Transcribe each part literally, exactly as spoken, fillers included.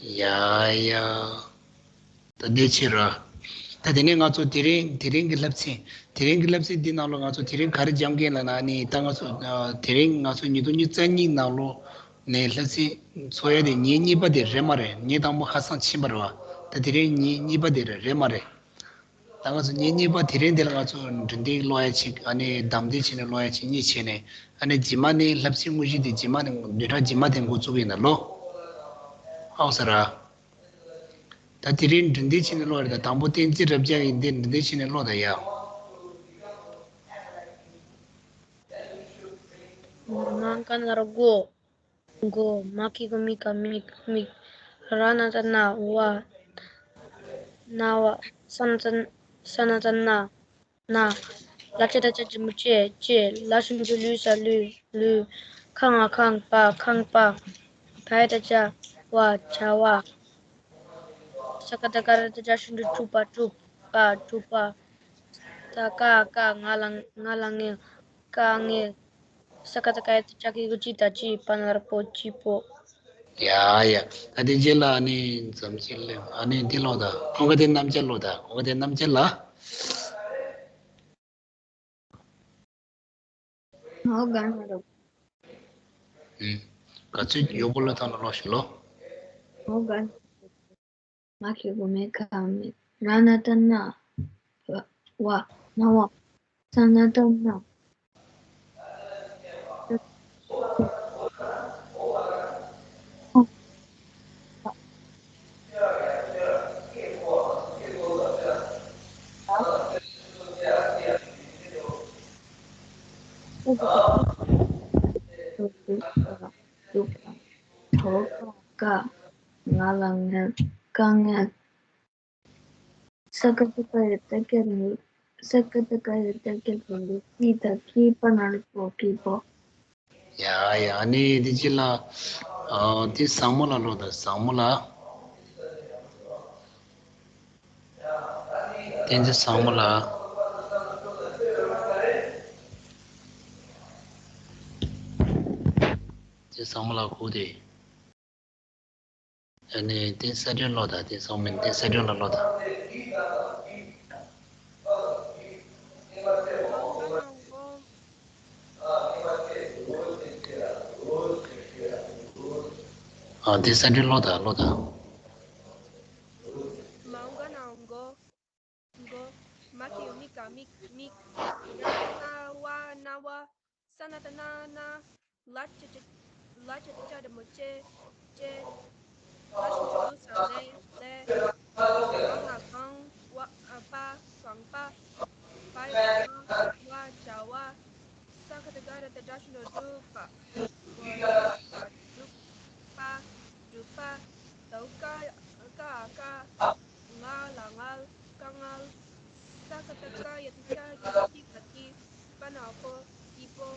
ཡ་ཡ། ད་འདི་ཕྱིར་ར། ད་དེ་ནས་ང་ཚོ་དེ་རིང་དེ་རིང་གི་བསླབ་ཚན། དེ་རིང་གི་བསླབ་ཚན་འདི་ནང་ལ་ང་ཚོ་དེ་རིང་ག་རེ་སྦྱང་གི་ཡིན་ལབ་ན། ཨ་ནི་ད་ང་ཚོ་ཨ་དེ་རིང་ང་ཚོ་ཉིས་སྟོང་ཉི་ཤུ་རྩ་གཉིས་ནང་ལོ་ནས་བསླབ་ཚན་ཚོགས་ཡ་དེ་ཉིན་གཉིས་པ་དེ་རེད་མ་རེད། ཉིན་དང་པོ་ཁ་སང་ཕྱིན་པ་རེད་བ། ད་དེ་རིང་ཉིན་གཉིས་པ་དེ་རེད་རེད་མ་རེད། ད་ང་ཚོ་ཉིན་གཉིས་པ་དེ་རིང་དེ་ལ་ང་ཚོ་འབྲི་འདེགས་ཀློག་ཡ་གཅིག་ཨ་ནི་གདམ་འདེགས་བྱས་ནས་ཀློག་ཡ་གཅིག་གཉིས་བྱས་ནས། ཨ་ནི་རྗེས་མ་ནི་བསླབ་ཚན་དངོས་གཞི་དེ་རྗེས་མ་ནི་བདུན་ཕྲག་རྗེས་མ་དེ་འགོ་བཙུགས་ཡིན་ན་ལོ། ཧའོ་ས་ར། ད་དེ་རིང་འབྲི་འདེགས་བྱས་ནས་ཀློག་རེད། ད་དང་པོ་བསྟན་འཛིན་རབ་རྒྱས་ཀྱིས་འདི་འབྲི་འདེགས་བྱས་ནས་ཀློག་ད་ཡ། མ་ག་ན་རོ་མགོ། མགོ། མ་གི་གུ་མི་ག་མིག་མིག་ར་ན་ད་རྣ། བ། རྣ་བ། ས་ན་ད་ས་ན་ད་སྣ། སྣ། ལ་ཅ་ད་ཅ་འགྲེང་བུ་ལྕེ། ལྕེ། ལ་ཞབས་ཀྱུ་ལུ་ས་ལུས། ལུས། ཁ་ང་ཁང་པ། ཁང་པ། བ་ཡ་ད་བྱ་བ། བྱ་བ། ས་ཀ་ད་ཀ་ར་ད་སྒྲ་ཞབས་ཀྱུ་སྒྲུབ་པ། སྒྲུབ་པ། སྒྲུབ་པ། ད་ཀ་ཀ་ང་ལ་ང་ལ་ངེ། ཀ་ངེ། ས་ཀ་ད་ཀ་ཡ་ད་ཅ་གི་གུ་ཅི། ད་ཅི། པ་ན་རོ་པོ། སྤྱི་པོ། ཡ་ཡ། ད་དེ་རྗེས་ལ་ཨ་ནི་འཛམ་གྱི་ལེ་ཨ་ནི་འདི་ཀློག་ད། ཨོ་ག་དེ་རྣམ་བཅད་ཀློག་ད། ཨོ་ག་དེ་རྣམ་བཅད་ལ། ཨོ་ག་ན་རོ། ཨུམ། ག་ཚོད་ཡོད་པོ་ལ་ཐང་ལ་ཀློག་ཤིག་ལོ། ཨོ་ག་ན་རོ། མ་གི་གུ་མེ་ག་མེ། ར་ན་ད་རྣ། བ། བ། རྣ་བ། ས་ན་ད་སྣ། ད་ཀ་ཀ་ང་ལ་ངལ། ཀ་ངལ། ས་ཀ་ད་ཀ་ཡ་ད་ཀྱ་རུ། ས་ཀ་ད་ཀ་ཡ་ད་ཀྱ་རུ་ལུ། སྐྱི་ད་སྐྱི། པ་ན་རོ་པོ། སྐྱི་པོ། ཡ་ཡ། ཨ་ནི་དེ་རྗེས་ལ་ཨ་དེ་བཟང་མོ་ལ་ཀློག་ད། བཟང་མོ་ལ། བསྟན་འཛིན་བཟང་མོ་ལ། དེ་བཟང་མོ་ལ་གོ་དེ། ཨ་ནི་དེ་ས་སྒྲོན་ཀློག་ད། དེ་སོང་མིན་དེ་ས་སྒྲོན་ལ་ཀློག་ད། ཨ་དེ་ས་སྒྲོན་ཀློག་ད། ཀློག་ད། མ་འོངས་པ་ན་མགོ། མགོ། མ་གི་གུ་མི་ག་མིག་མིག་ར་ན་ད་རྣ། བ། རྣ་བ། ས་ན་ད་སྣ། སྣ། ལ་ཅ་ད་ལ་ཅ་ད་ཅ་འགྲེང་བུ་ལྕེ། ལྕེ། ལ་ཞབས་ཀྱུ་ལུ་ས་ལེ། ལེ། ག་ང་གང་། བ། པ། གང་པ། བ་ཡ་ད་བ། བྱ་བ། ས་ཀ་ད་ཀ་ར་ད་སྒྲ་ཞབས་ཀྱུ་སྒྲུབ་པ། སྒྲུབ་པ། སྒྲུབ་པ། ད་ཀ་ཀ་ཀ། ང་ལ་ངལ། ཀ་ངལ། ས་ཀ་ད་ཀ་ཡ་ད་ཀྱ་གི་གུ་ཀྱི། ད་ཀྱི། པ་ན་རོ་པོ། ཀྱི་པོ།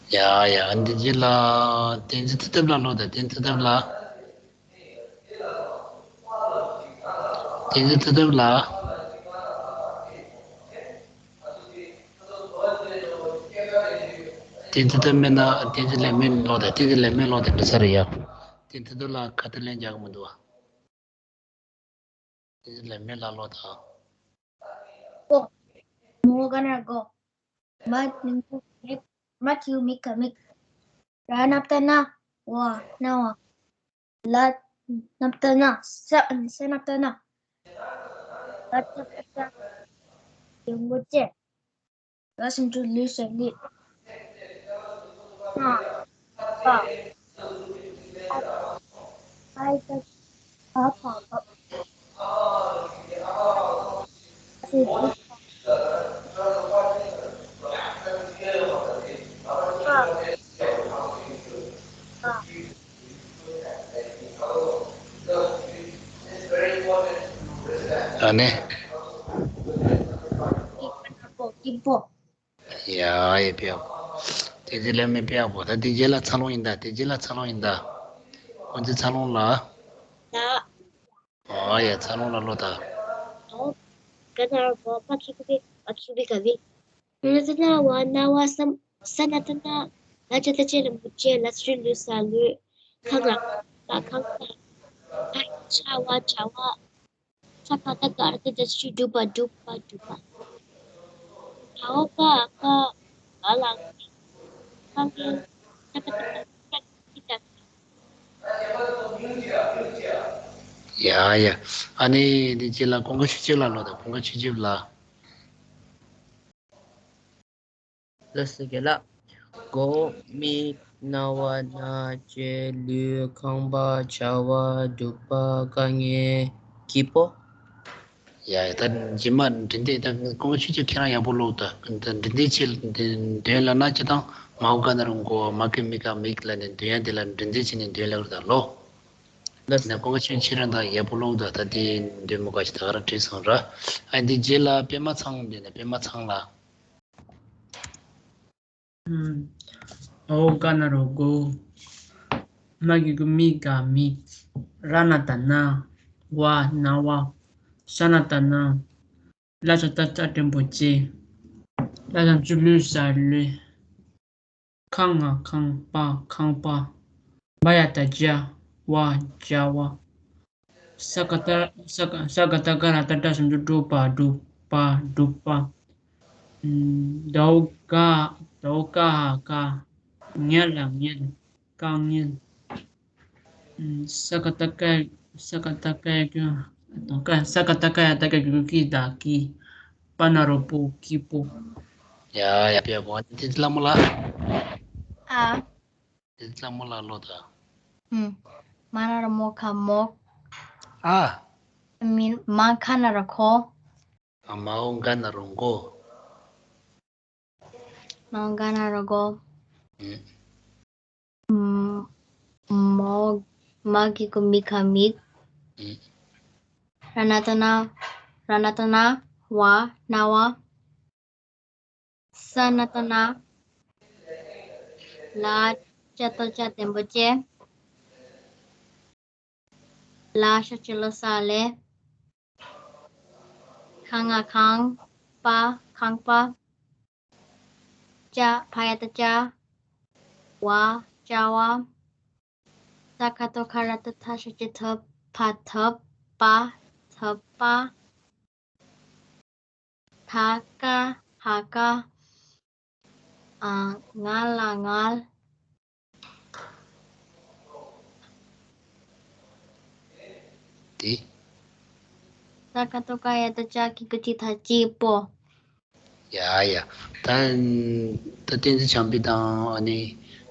ཡ་ཡ། འདི་རྗེས་ལ་བསྟན་འཛིན་མཐུ་སྟོབས་ལ་ཀློག་ད། བསྟན་འཛིན་མཐུ་སྟོབས་ལ། བསྟན་འཛིན་མཐུ་སྟོབས་ལ། བསྟན་འཛིན་མཐུ་སྟོབས་མེད་ན་བསྟན་འཛིན་ལེགས་སྨོན་ཀློག་ད། བསྟན་འཛིན་ལེགས་སྨོན་ཀློག་ད། འགྲིག་ས་རེད་ཡ། བསྟན་འཛིན་མཐུ་སྟོབས་ལ་ཁ་ཏ་ལན་རྒྱག་གི་མི་འདུག་བ། བསྟན་འཛིན་ལེགས་སྨོན་ལ་ཀློག་ད། གོ། མོ་ག་ན་གོ། མ་མིང་གོ་མེད། མ་གི་གུ་མི་ག་མིག་ར་ན་ད་རྣ། བ། རྣ་བ། ལ་ན་ད་རྣ། ས་ས་ན་ད་སྣ། ལ་ཅ་ད་ཅ་འགྲེང་བུ་ལྕེ། ལ་ཞབས་ཀྱུ་ལུ་ས་ལུས། སྣ། པ། ཨ། ཨ་ད་ཨ་པ་ཨ། ཨ་ནི། ཡ་ཡ། ཕེབས་ཨ་གོ། དེ་ཚེ་ལས་མི་ཕེབས་ཨ་གོ། ད་དེ་རྗེས་ལ་འཚར་ལོངས་ཡིན་ད། དེ་རྗེས་ལ་འཚར་ལོངས་ཡིན་ད། ཁོང་ཚོ་འཚར་ལོངས་ལ། ད། ཨ་ཡ། འཚར་ལོངས་ལ་ཀློག་ད། ཨོ། ག་ན་རོ་གོ། མ་གི་གུ་མི། མ་གི་གུ་མི་ག་མིག་ར་ན་ད་རྣ། བ་ན་བ། ས་ས་ན་ད་སྣ། ལ་ཅ་ད་ཅ་འགྲེང་བུ་ལྕེ། ལ་ཞབས་ཀྱུ་ལུ་ས་ལུས། ཁ་ང་ཁང་པ། ཁང་པ། བ་ ཆ་བ་བྱ་བ། ས་ཀ་བཏགས་སྒ་ར་བཏགས་སྒྲ་ཞབས་ཀྱུ་སྒྲུ་བ་སྒྲུབ་པ་སྒྲུབ་པ། ད་འོག་ག་འ་ག་ག་ལ་ང་ལ་ང་ངེ་ས་ཀ་བཏགས་སྒ་ར་བཏགས་སྒྲ་ཞབས་ཀྱུ་སྒྲུ་བ། ཡ་ཡ། ཨ་ནི་འདི་རྗེས་ལ་ཀུན་དགའ་ཆོས་སྐྱིད་ལགས་ལོ། ད་ཀུན་དགའ་ཆོས་སྐྱིད་ལགས། ལགས་སོ་རྒན་ལགས། སྒོ་མིག་རྣ་བ་སྣ་ལྕེ་ལུས་ཁང་པ་བྱ་བ་སྒྲུབ་པ་དཀའ་ངལ་སྐྱིད་པོ། ཡ་ཡ། ད་རྗེས་མ་འབྲི་འདེད་ད་ཀུན་དགའ་ཆོས་སྐྱིད་ཁྱེད་རང་ཡག་པོ་ཀློག་ད་འབྲི་འདེད་ཆེད་འདོན་ལ་ན་སྤྱིར་བཏང་མའོ་ག་ན་རོ་མགོ་མ་གི་མི་ག་མིག་ལ་ནས་འདོན་ཡ་འདི་ལ་འབྲི་འདེད་བྱས་ནས་འདོན་ལ་རུ་ད་ལོ། ལགས་སོ། ནས་ཀུན་དགའ་ཆོས་སྐྱིད་ཁྱེད་རང་ད་ཡག་པོ་ཀློག་ད་ད་དེ་འདོན་མོ་ག་ཞིག་ད་ག་རང་བྲིས་སོང་ར། ཨ་འདི་རྗེས་ལ་པད་མ་ཚང་འདོན་ནས་པད་མ་ཚང་ལ། ཨོ་ག་ན་རོ་སྒོ། མ་གི་གུ་མི་ག་མིག་ར་ན་ད་རྣ། བ་རྣ་བ། ས་ན་ད་སྣ། ལ་ས་ཏ་ལྕེ་འགྲེང་བུ་ལྕེ། ལ་ས་ཇུ་ལུ་ས་ལུས། ཁ་ང་ཁང་པ་ཁང་པ། བ་ཡ་བཏགས་བྱ་བ་བྱ་བ། ས་ཀ་བཏགས་ས་ཀ་ས་ཀ་བཏགས་སྒ་ར་བཏགས་སྒྲ་ཞབས་ཀྱུ་སྒྲུ་བ་སྒྲུབ་པ་སྒྲུབ་པ། ཨུམ། ད་འོག་ག་ད་འོག་ག་འ་ག་ངེ་ལ་ངེལ་དཀའ་ངལ། ཨུམ། ས་ཀ་བཏགས་སྐ་ས་ཀ་བཏགས་སྐ་ཡ་གི་ས་ཀ་བཏགས་སྐ་ཡ་བཏགས་སྐྱ་གི་གུ་སྐྱི་ད་སྐྱིད། པ་ན་རོ་པོ་སྐྱིད་པོ། ཡ་ཡ། པད་མ་བསྟན་འཛིན་ལྷ་མོ་ལགས། ཨ། བསྟན་འཛིན་ལྷ་མོ་ལགས་ཀློག་ད། ཨུམ། མ་ན་རོ་མོ་ག་མོག་ཨ། མི་མ་ག་ན་རོ་མགོ། ཨ། མའོ་ག་ན་རོ་མགོ། མའོ་ག་ན་རོ་མགོ། ཨུམ། ཨུམ། མའོ་མ་གི་གུ་མི་ག་མིག་ཨུམ། ར་ན་བཏགས་རྣ། ར་ན་བཏགས་རྣ། བ་རྣ་བ། ས་ན་བཏགས་སྣ། ལ་ལྕེ་བཏགས་ལྕེ་འགྲེང་བུ་ལྕེ། ལ་ས་ལྕེ་ལུ་ས་ལུས། ཁ་ང་ཁང་པ་ཁང་པ། ཅ་བ་ཡ་བཏགས་ཅ། བ་བྱ་བ། ས་ཀ་བཏགས་སྐ་ར་བཏགས་སྒྲ་ཞབས་ཀྱུ་སྒྲུ་བ་སྒྲུབ་པ་སྒྲུབ་པ། ད་ག་འ་ག་ཨ། ང་ལ་ངལ། དེ། ས་ཀ་བཏགས་སྐ་ཡ་བཏགས་སྐྱ་གི་གུ་སྐྱི་ད་སྐྱིད་པོ། ཡ་ཡ། ད་ད་བསྟན་འཛིན་བྱམས་པ་དང་ཨ་ནི་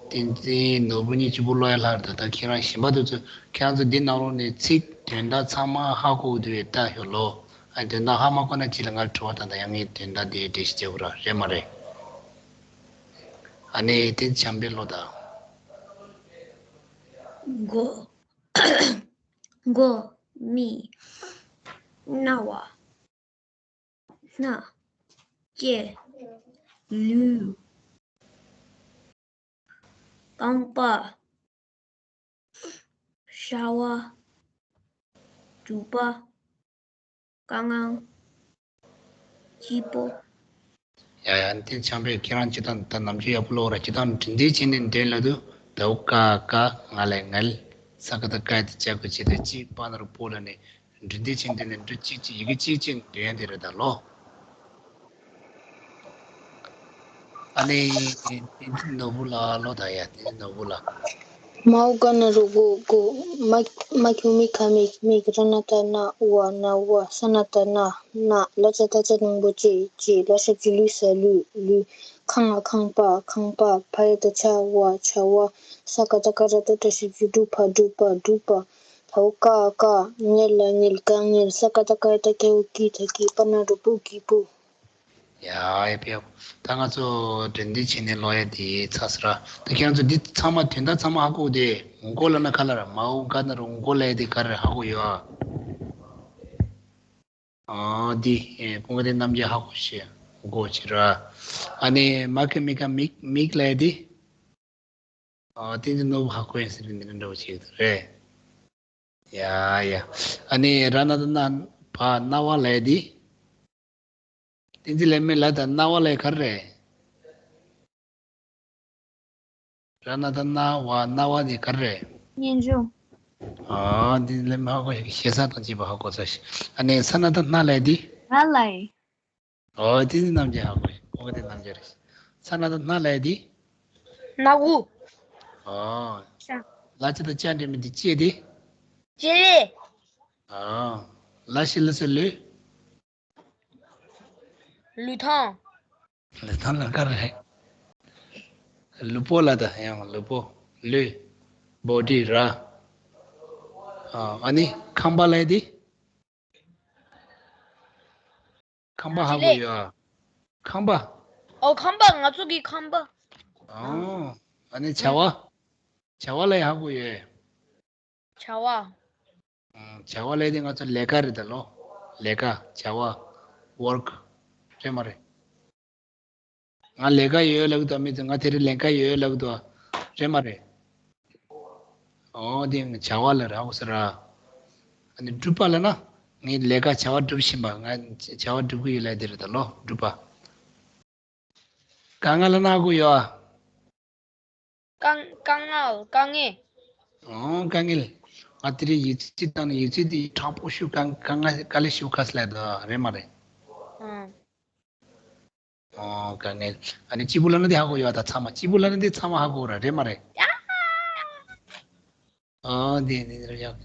བསྟན་འཛིན་ནོར་བུ་གཉིས་གཅིག་པུ་ཀློག་ཡ་ལྷག་རེད། ད་ད་ཁྱེད་རང་གཞན་པ་དེ་ཚོ་ཁྱེད་རང་ཚོ་འདི་ནང་ལོགས་ནས་ཚིག་དོན་དག་ཚང་མ་ཧ་གོ་འདུག་བས་ལྟ་ཤོག་ལོ། ཨ། དོན་དག་ཧ་མ་གོ་ན་ཅི་ལ་ང་དྲི་བ་དང་ད་ཡང་ངས་དོན་དག་དེ་འགྲེལ་བཤད་བྱེད་དགོས་ར་རེད་མ་རེད། ཨ་ནི་དེ་བྱམས་པའི་བློ་དང་། མགོ། མགོ། མིག་རྣ་བ། སྣ། ལྕེ། ལུས། རྐང་པ། བྱ་བ། སྒྲུབ་པ། དཀའ་ངལ། སྐྱིད་པོ། ཡ་ཡ། དེ་བྱམས་པས་ཁྱེད་རང་སྤྱིར་བཏང་ད་ནམ་རྒྱུན་ཡག་པོ་ཀློག་ར། སྤྱིར་བཏང་འབྲི་འདོད་བྱས་ནས་འདོན་ལ་དུ། ད་འོག་ག་འ་ག་ང་ལ་ངལ། ས་ཀ་བཏགས་སྐ་ཡ་བཏགས་སྐྱ་གི་ཆེད་དུ་སྐྱིད་པ་ན་རོ་པོ་ལ་ནས་འབྲི་འདོད་བྱས་འདོན་ནས་འབྲི་གཅིག་གཅིག་ཡི་གེ་གཅིག་གཅིག་འདོན་ཡ་དེ་རེད་ད་ལོ། ཨ་ནི་བསྟན་འཛིན་ནོར་བུ་ལགས་ཀློག་ད་ཡ། བསྟན་འཛིན་ནོར་བུ་ལགས། མའོ་ག་ན་རོ་མགོ་མགོ། མ་མ་གི་གུ་མི་ག་མིག་མིག་ར་ན་བཏགས་རྣ། བ་རྣ་བ། ས་ན་བཏགས་སྣ། སྣ། ལ་ལྕེ་བཏགས་ལྕེ་འགྲེང་བུ་ལྕེ། ལྕེ། ལ་ཞབས་ཀྱུ་ལུ་ས་ལུས། ལུས། ཁ་ང་ཁང་པ་ཁང་པ། བ་ཡ་བཏགས་བྱ་བ་བྱ་བ། ས་ཀ་བཏགས་སྐ་ར་བཏགས་སྒྲ་ཞབས་ཀྱུ་སྒྲུ་བ་སྒྲུབ་པ་སྒྲུབ་པ། ད་འོག་ག་འ་ག་ངེ་ལ་ངེལ་དཀའ་ངལ། ས་ཀ་བཏགས་སྐ་ཡ་བཏགས་སྐྱ་གི་གུ་སྐྱི་ད་སྐྱིད། པ་ན་རོ་པོ་སྐྱིད་པོ། ཡ་ཡ། ཕེབས། ད་ང་ཚོ་འབྲི་འདོད་བྱས་ནས་ཀློག་ཡ་དེ་ཚར་སོང་ར། ད་ཁྱེད་རང་ཚོ་འདི་ཚང་མ་དོན་དག་ཚང་མ་ཧ་གོ་དེ། མགོ་ལབ་ན་ག་ལ་ར། མའོ་ག་ན་རོ་མགོ་ལབ་ཡ་དེ་ག་རེ་ཧ་གོ་ཡོད་ཨ། ཨ་འདི་ཨེ་ཀུན་དགའ་བསྟན་རྣམ་རྒྱལ་ཧ་གོ་ཤེས་མགོ་ཅི་ར། ཨ་ནི་མ་གི་མི་ག་མིག་མིག་ལབ་ཡ་དེ། ཨ་བསྟན་འཛིན་ནོར་བུ་ཧ་གོ་ཡིན་ཟེར་ནས་འདི་འདྲ་འདྲ་བོ་བྱེད་ཀྱི་འདུག་རེད། ཡ་ཡ། ཨ་ནི་ར་ན་བཏགས་རྣ། བ་རྣ་བ་ལབ་ཡ་དེ། བསྟན་འཛིན་ལས་མེད་ལ་ད་རྣ་བ་ལབ་ཡ་ག་རེ་རེད། ར་ན་བཏགས་རྣ། བ་རྣ་བ་དེ་ག་རེ་རེད། སྙན་ཞུ། ཨ་འདི་ལས་མ་གོ་ཞེ་ས་དང་བཅས་པ་ཧ་གོ་ཚར་ཤག་ཨ་ནི་ས་ན་དང་སྣ་ལབ་ཡ་དེ། ང་ལ་ཡིན། ཨོ་དེ་ནི་རྣམ་འབྱེད་ཧ་གོ་ཡ། ཨོ་དེ་རྣམ་འབྱེད་རེད། ས་ན་དང་སྣ་ལབ་ཡ་དེ། སྣ་ཁུག་ཨོ། ཤ། ལ་ཅ་དང་ཅ་འདྲེས་མ་དེ་ལྕེ་དེ། ལྕེ་ལེ། ཨོ། ལ་ཞབས་ཀྱུ་ལ་ས་ལུ། ལུས་ཐང་། ལུས་ཐང་ལ་ཀ་རེད། ལུས་པོ་ལ་ད་ཡང་ལུས་པོ། ལུས། བོ་ཌི་ར། ཨ་ཨ་ནི་ཁང་པ་ལབ་ཡ་དེ། ཁང་པ་ཧ་གོ་ཡོད་ཨ། ཁང་པ། ཨོ་ཁང་པ། ང་ཚོ་གི་ཁང་པ། ཨོ། ཨ་ནི་བྱ་བ། བྱ་བ་ལབ་ཡ་ཧ་གོ་ཡོད། བྱ་བ། ཨང་། བྱ་བ་ལབ་ཡ་དེ་ང་ཚོ་ལས་ཀ་རེད་ད་ལོ། ལས་ཀ། བྱ་བ། ཝོརྐ་རེད་མ་རེད། ང་ལས་ཀ་ཡོད་ལབ་གི་འདུག་མི་ཚོས་ང་དེ་རིང་ལས་ཀ་ཡོད་ལབ་གི་འདུག་རེད་མ་རེད། ཨོ་དེ་བྱ་བ་ལ་རག་གོ་ས་ར། ཨ་ནི་སྒྲུབ་པ་ལབ་ན། ངས་ལས་ཀ་བྱ་བ་སྒྲུབ་བཞིན་པ། ང་བྱ་བ་སྒྲུབ་གི་ཡོད་ལབ་དེ་རེད་ད་ལོ། སྒྲུབ་པ། དཀའ་ངལ་ལབ་ན་ཧ་གོ་ཡོད་ཨ། དཀའ་དཀའ་ངལ། དཀའ་ངལ། ཨོ་དཀའ་ངལ། ང་དེ་རིང་ཡིག་ཚད་བཏང་ནས་ཡིག་ཚད་དེ་དྲང་པོ་ཞུ། དཀའ་དཀའ་ངལ་དཀའ་ལས་ཞུ་ཁ་སླེབས་འདུག་རེད་མ་རེད། ཨང་། ཨོ་དཀའ་ངལ། ཨ་ནི་སྐྱིད་པོ་ལབ་ན་དེ་ཧ་གོ་ཡོད་ད་ཚང་མ། སྐྱིད་པོ་ལབ་ན་དེ་ཚང་མ་ཧ་གོ་ར་རེད་མ་རེད། ཨོ་དེ་དེ་རབ་ཡག་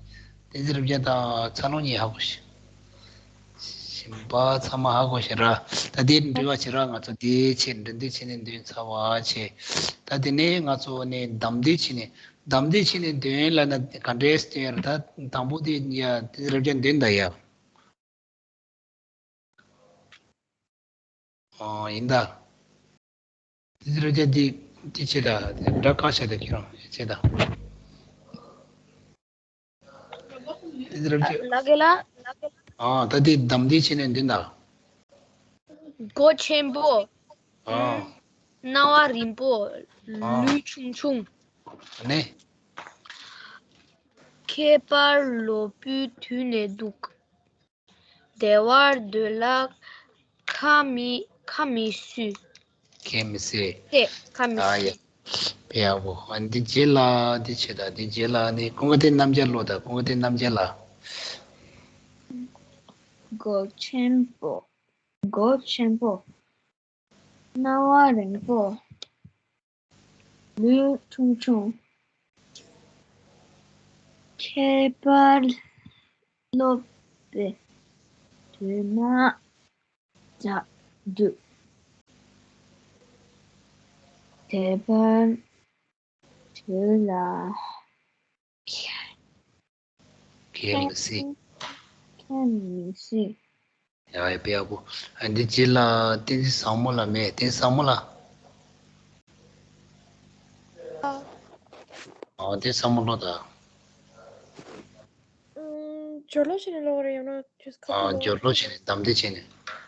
དེ་རབ་ཡག་ད་འཚར་ལོངས་གཉིས་ཧ་གོ་ཤེས། གཞན་པ་ཚང་མ་ཧ་གོ་ཤེས་ར། ད་དེ་འདྲི་བ་བྱེད་ར། ང་ཚོ་དེ་བྱེད་འདི་འདི་བྱེད་ནས་འདོན་ཚར་བ་བྱེད། ད་དེ་ནས་ང་ཚོ་ནས་གདམ་འདི་བྱེད་ནས་གདམ་འདི་བྱེད་ནས་འདོན་ལབ་ན་ག་འདྲས་འདོན་ཡ་ར། ད་དང་པོ་དེ་ཡ་དེ་རབ་ཡག་འདོན་ད་ཡ། ཨོ་ཡིན་ད། དེ་རུ་ཅན་དེ་དེ་ཆེ་ད། དེ་འདྲ་ཁ་ཤས་དེ་ཁྱེད་རང་ཆེ་ད། དེ་རུ་ཅན། ལ་གེ་ལ། ཨ་ད་དེ་གདམ་དེ་ཆེ་ནས་འདི་ད། སྒོ་ཆེན་པོ། ཨ། སྣང་བ་རིང་པོ། ཨ། ལུས་ཆུང་ཆུང་། ནས། ཁྱད་པར་ལོ་པོའི་དུས་ནས་འདུག་བདེ་བར་སྡོད་ལ་ཁ་མི་ཁ་མི་སུས། ཁ་མི་སེ། ཏེ་ཁ་མི་ཨ་ཡ། སུས། དཔེ་ཡག་པོ། ཨ་འདི་རྗེས་ལ་འདི་བྱེད་ད། འདི་རྗེས་ལ་ནི་ཀུན་དགའ་བསྟན་རྣམ་རྒྱལ་ཀློག་ད། ཀུན་དགའ་བསྟན་རྣམ་རྒྱལ་ལགས། མགོ་ཆེན་པོ། མགོ་ཆེན་པོ། སྣང་བ་རིང་པོ། ལུས་ཆུང་ཆུང་། ཁྱད་པར་ལོ་པའི་དུས་ན་འདུག་བདེ་བར་སྡོད་ལ། ཁ་མི་སེ། ཁ་མི་སེ། ཡ་ཡ་དཔེ་ཡག་པོ། ཨ་འདི་རྗེས་ལ་བསྟན་འཛིན་བཟང་མོ་ལགས་མེད། བསྟན་འཛིན་བཟང་མོ་ལགས། ཨ། ཨ་བསྟན་འཛིན་བཟང་མོ་ཀློག་ད། ཨུམ། སྦྱོར་ཀློག་བྱས་ནས་ཀློག་རེད། ཡང་ན་just ཁ་ཨ་ཐུག་ཀློག་སྦྱོར་ཀློག་བྱས་ནས་གདམ་འདི་བྱས་ནས།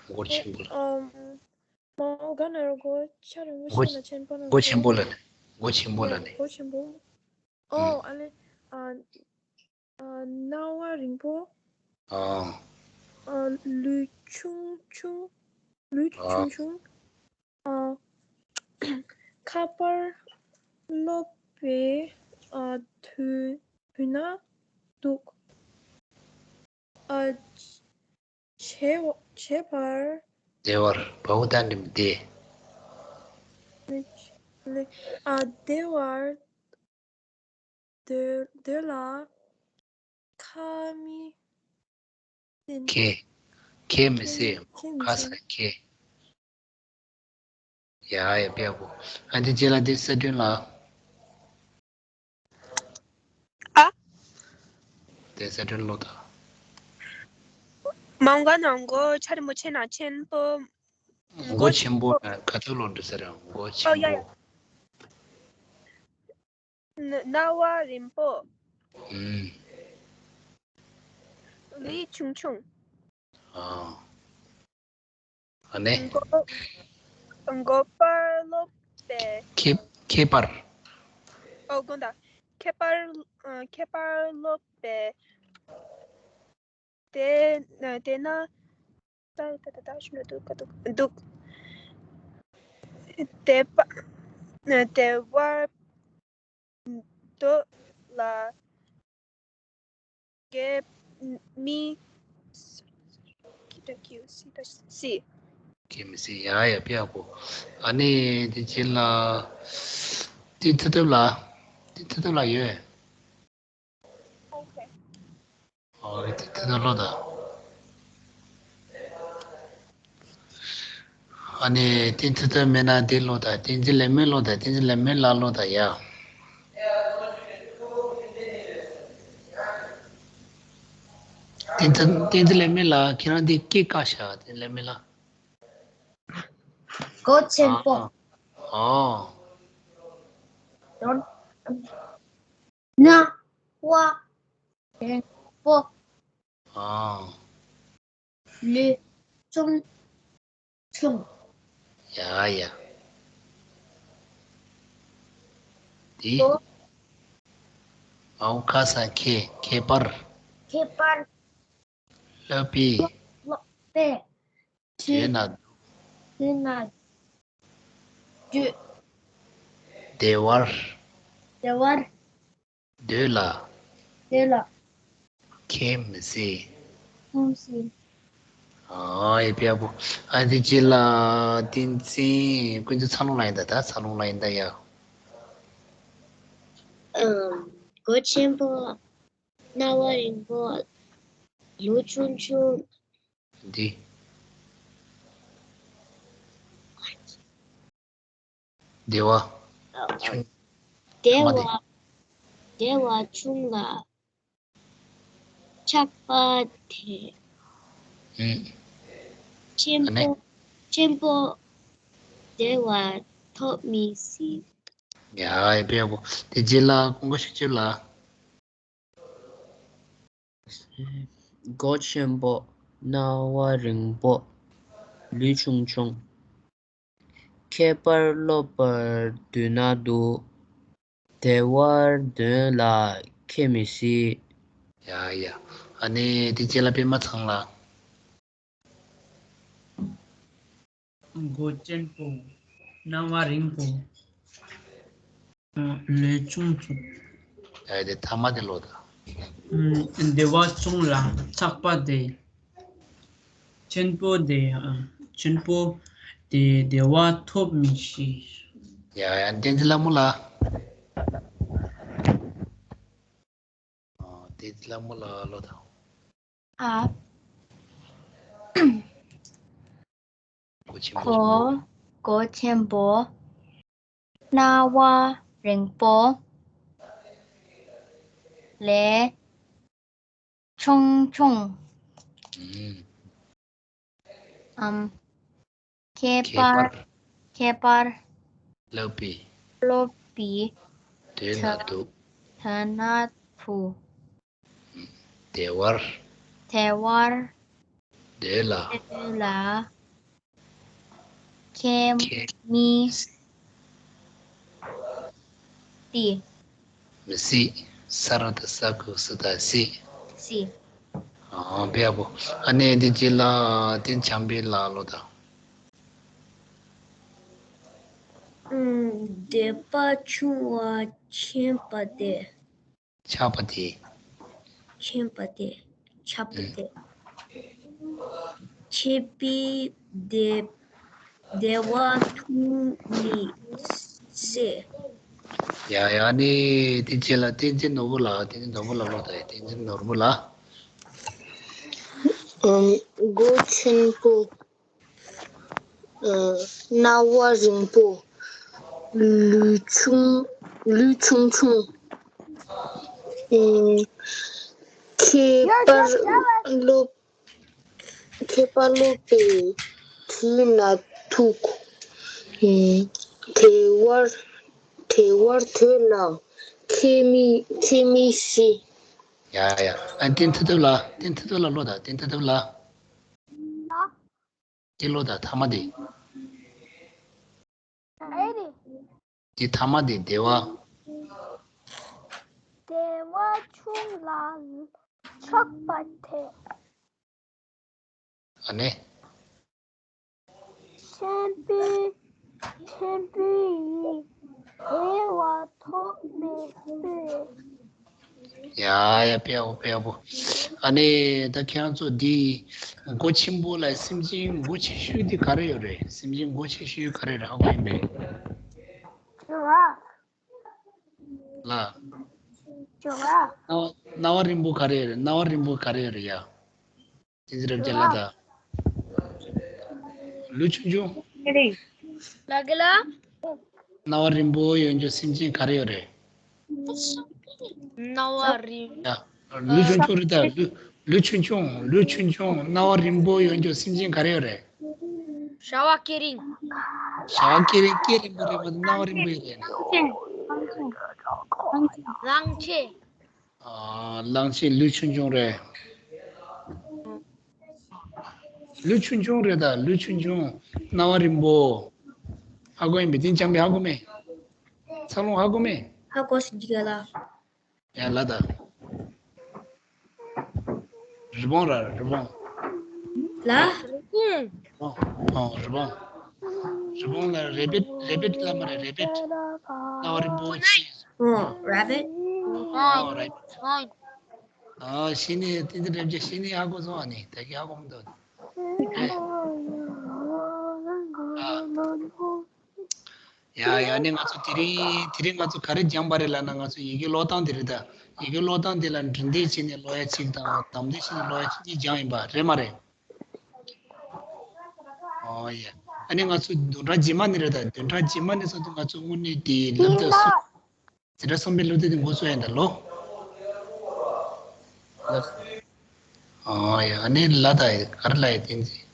མགོ་ཆེན་པོ་ལགས། ཨམ། མའོ་ག་ན་རོ་མགོ་ཆ་རིང་པོ་མགོ་ཤ་ན་ཆེན་པོ་ན་མགོ་ཆེན་པོ་ལབ་ནས། མགོ་ཆེན་པོ་ལབ་ནས། མགོ་ཆེན་པོ། ཨོ། ཨ་ལེ། ཨ། ཨ། སྣང་བ་རིང་པོ། ཨ། ཨ། ལུས་ཆུང་ཆུང་། ལུས་ཨ། ཆུང་ཆུང་། ཨ། ཁྱད་པར་ལོ་པའི། ཨ། དུས་དུས་ན་འདུག་ཨ། བྱེད་བྱེད་པར། བདེ་བར། བའོ་ད་འགྲེང་བུ་བདེ། ཨ། བདེ་བར་སྡོད་སྡོད་ལ་ཁ་མི་སེ། ཁ་ཁ་མི་སེ། ཁ་མི་ཁ་ས་སེ། ཁ། ཡ་ཡ་དཔེ་ཡག་པོ། ཨ་འདི་རྗེས་ལ་འདི་གསལ་སྒྲོན་ལགས། ཨ། དེ་གསལ་སྒྲོན་ཀློག་ད། མའོ་ག་ན་མགོ་ཆ་རིང་པོ་ཆེ་ན་ཆེན་པོ། མགོ་ཆེན་པོ་ན་ག་ཚོད་ལོ་འདྲི་ས་རེད། མགོ་ཨོ་ཆེན་ཡ་པོ། ཡ། ན་སྣང་བ་རིང་པོ། ཨུམ། ལུས་ཆུང་ཆུང་། ཨ། ཨ་ནི། མགོ་མགོ་པར་ལོ་པའི། ཁྱད་ཁྱད་པར། ཨོ་དགོངས་དག་ཁྱད་པར། ཨ། ཁྱད་པར་ལོ་པའི། དེ་དེ་ན། ད་ད་ད་ད་ཞུ་ན་འདུག་ག་འདུག་འདུག་དེ་པ་དེ་བར་སྡོད་ལ། ཁྱེད་མི་སི། ཁྱེད་མི་སི། ཡ་ཡ། དཔེ་ཡག་པོ། ཨ་ནི་དེ་རྗེས་ལ་དེ་ཐུབ་ཐུབ་ལ། དེ་ཐུབ་ཐུབ་ལ་ཡོད། ཨོ་ཁེ། ཨོ་ཁེ། དེ་ཐུབ་ཐུབ་ལོ་ད། ཨ་ནི་བསྟན་འཛིན་ཐུབ་མེད་ན་འདི་ལོ་ད། བསྟན་འཛིན་ལེགས་སྨོན་ལོ་ད། བསྟན་འཛིན་ལེགས་སྨོན་ལགས་ལོ་ད་ཡ། བསྟན་འཛིན། བསྟན་འཛིན་ལེགས་སྨོན་ལགས། ཁྱེད་རང་འདི་སྐད་བཀག་ཤག་བསྟན་འཛིན་ལེགས་སྨོན་ལགས། སྒོ་ཆེན་པོ། ཨ། ཨོ། རྣ་བ་རིང་པོ། ཨ། ལུས་ཆུང་ཆུང་། ཡ་ཡ། འདི། ཨོ། ཁ་སང་ཁྱེད། ཁྱད་པར། ཁྱད་པར། སློབ་པའི། སློབ་པའི། དུས་ན། དུས་ན། དུས། བདེ་བར། བདེ་བར། འདོད་ལ། འདོད་ལ། ཁྱེད་མི་སྲིད། ཁྱེད་མི་སྲིད། ཨ་ཡེ་དཔེ་ཡག་པོ། ཨ་དེ་རྗེས་ལ་བསྟན་འཛིན། ཀུན་གྱི་འཚར་ལོངས་ལ་ཡིན་ད། ད་འཚར་ལོངས་ལ་ཡིན་ད་ཡ། ཨམ། མགོ་ཆེན་པོ། རྣ་བ་རིང་པོ། ལུས་ཆུང་ཆུང་། འདི། བདེ་བ། ཆུང་། བདེ་བ། བདེ་བ་ཆུང་ལ་ཆགས་པ་དེ། ཨུམ། ཆེན་པོ། ཨ་ནི། ཆེན་པོ་བདེ་བ་ཐོབ་མི་སྲིད། ཡ་ཡེ་དཔེ་ཡག་པོ། དེ་རྗེས་ལ་ཀུན་དགའ་ཤུགས་ལ། སྒོ་ཆེན་པོ། རྣ་བ་རིང་པོ། ལུས་ཆུང་ཆུང་། ཁྱད་པར་སློབ་པར་འདོད་ན་འདུག་བདེ་བར་འདོད་ལ་ཁྱེད་མི་སྲིད། ཡ་ཡ། ཨ་ནི་དེ་རྗེས་ལ་པད་མ་ཚང་ལ། མགོ་ཆེན་པོ། རྣ་བ་རིང་པོ། ལུས་ཆུང་ཆུང་། ཨེ་དེ་ཐ་མ་དེ་ལོ་ད། བདེ་བ་ཆུང་ལ་ཆགས་པ་དེ། ཆེན་པོ་དེ། ཆེན་པོ་དེ་བདེ་བ་ཐོབ་མི་ཤེས། ཡ་ཡ། བསྟན་འཛིན་ལྷ་མོ་ལགས། ཨ། བསྟན་འཛིན་ལྷ་མོ་ལགས་ལོ་ད། ཨ། མགོ་ཆེན་པོ། མགོ་ཆེན་པོ། རྣ་བ་རིང་པོ། ལས་ཆུང་ཆུང་། ཨུམ། ཨམ། ཁྱད་པར། ཁྱད་པར། སློབ་པའི། སློབ་པའི། དོན་ན་འདུག་དོན་ན་འདུག་བདེ་བར། བདེ་བར། འདོད་ལ། འདོད་ལ། ཁྱེད་མི་སྲིད། མི་སྲིད། ས་ར་བཏགས་སྲ། གུ་སུ་ཏ་སྲིད། སྲིད། ཨ་དཔེ་ཡག་པོ། ཨ་ནི་དེ་རྗེས་ལ་དེ་བྱམས་པའི་ལགས་ལོ་ད། ཨུམ། བདེ་བ་ཆུང་བ་ཆགས་པ་དེ། ཆགས་པ་དེ། ཆགས་པ་དེ། ཆགས་པ་དེ། ཆགས་པའི་བདེ། བདེ་བ་ཐོབ་མི་སྲིད། ཡ་ཡ། ཨ་ནི་དེ་རྗེས་ལ་བསྟན་འཛིན་ནོར་བུ་ལགས། བསྟན་འཛིན་ནོར་བུ་ལགས་ལོ་ད། བསྟན་འཛིན་ནོར་བུ་ལགས། ཨམ། མགོ་ཆེན་པོ། ཨ། རྣ་བ་རིང་པོ། ལུས་ཆུང་། ལུས་ཆུང་ཆུང་། ཨ། ཁྱད་པར་སློབ། ཁྱད་པར་སློབ་པའི་དུས་ན་ཐུག་ཨ། བདེ་བར། བདེ་བར་འདོད་ལ་ཁྱེད་མི། ཁྱེད་མི་སྲིད། ཡ་ཡ། ཨ། བསྟན་འཛིན་ཐུབ་ཐུབ་ལགས། བསྟན་འཛིན་ཐུབ་ཐུབ་ལགས་ལོ་ད། བསྟན་འཛིན་ཐུབ་ཐུབ་ལགས། དེ་ལོ་ད་ཐ་མ་དེ། ཨེ་རེད། དེ་ཐ་མ་དེ་བདེ་བ། བདེ་བ་ཆུང་ལ་ཆགས་པ་དེ། ཨ་ནི། ཆེན་པོའི། ཆེན་པོའི་བདེ་བ་ཐོབ་མི་སྲིད། ཡ་ཡ་དཔེ་ཡག་པོ་དཔེ་ཡག་པོ། ཨ་ནི་ད་ཁྱེད་རང་ཚོ་འདི་མགོ་ཆེན་པོ་ལ་སེམས་ཅན་མགོ་ཆེ་ཤོས་འདི་ག་རེ་ཡོད་རེད། སེམས་ཅན་མགོ་ཆེ་ཤོས་ག་རེ་རེད། ཧ་གོ་ཡིན་པས། ལ། རྣ་བ་རྣ་བ་རིང་པོ་ག་རེ་ཡོད་རེད། རྣ་བ་རིང་པོ་ག་རེ་ཡོད་རེད་ཡ། བསྟན་འཛིན་རབ་རྒྱས་ལ་ད། ལུས་ཆུང་ཆུང་། ལ་གི་ལ། རྣ་བ་རིང་པོ་ཡོད་རྒྱུ་སེམས་ཅན་ག་རེ་ཡོད་རེད། རྣ་བ་རིང་། ཡ། ལུས་ཆུང་ཆུང་རེད་ད། ལུས་ལུས་ཆུང་ཆུང་། ལུས་ཆུང་ཆུང་། རྣ་བ་རིང་པོ་ཡོད་རྒྱུ་སེམས་ཅན་ག་རེ་ཡོད་རེད། ཞ་བ་སྐེ་རིང་། ཞ་བ་སྐེ་རིང་། སྐེ་རིང་པོ་རེད་མ་གཏོགས་རྣ་བ་རིང་པོ་ཡོད་རེད། གླང་ཆེན། གླང་ཆེན། ཨ། གླང་ཆེན་ལུས་ཆུང་ཆུང་རེད། ལུས་ཆུང་ཆུང་རེད་ད། ལུས་ཆུང་ཆུང་། རྣ་བ་རིང་པོ། ཧ་གོ་ཡིན་པས། དེ་འཇམ་པའི་ཧ་གོ་མེད། ཚ་ལོང་ཧ་གོ་མེད། ཧ་གོ་སོང་། འཇིགས་ལ། ཡ་ལ་ད། རི་བོང་ར་རི་བོང་། ལ། རི་བོང་། ཨོ་རི་བོང་། རི་བོང་ལ་རེ་བེད་རེ་བེད་ལ་མ་རེད། རེ་བེད། རྣ་བ་རིང་པོ་ཆེ། ཨོ་རེ་བེད། ཨོ་རེ་བེད། ཨ་ཤི་ནི་དེ་འདི་རེབ་ཀྱི་ཤི་ནི་ཧ་གོ་སོང་། ཨ་ནི་ད་གི་ཧ་གོ་མི་འདུག་ཨ། ཡ་ཡ་ནི་ང་ཚོ་དེ་རིང་དེ་རིང་ང་ཚོ་ག་རེ་སྦྱངས་པ་རེད་ལབ་ན། ང་ཚོ་ཡི་གེ་ཀློག་སྟངས་དེ་རེད་ད། ཡི་གེ་ཀློག་སྟངས་དེ་ལ་འབྲི་འདོད་བྱས་ནས་ཀློག་ཡ་གཅིག་དང་། གདམ་འདོད་བྱས་ནས་ཀློག་ཡ་གཅིག་གཉིས་སྦྱངས་ཡིན་པ་རེད་མ་རེད། ཨོ་ཡ། ཨ་ནི་ང་ཚོ་བདུན་ཕྲག་རྗེས་མ་ནས་རེད་ད། བདུན་ཕྲག་རྗེས་མ་ནས་བཟུང་སྟེ་ང་ཚོ་དངོས་གནས་དེ་སློབ་ཚན་གསུམ། འཛིན་གྲྭ་གསུམ་པའི་སློབ་དེབ་དེ་འགོ་ཚུགས་ཡིན་ད་ལོ། ཨོ་ཡ། ཨ་ནི་ལ་ད་ཡ་ག་རེ་ལ་ཡ་བསྟན་འཛིན།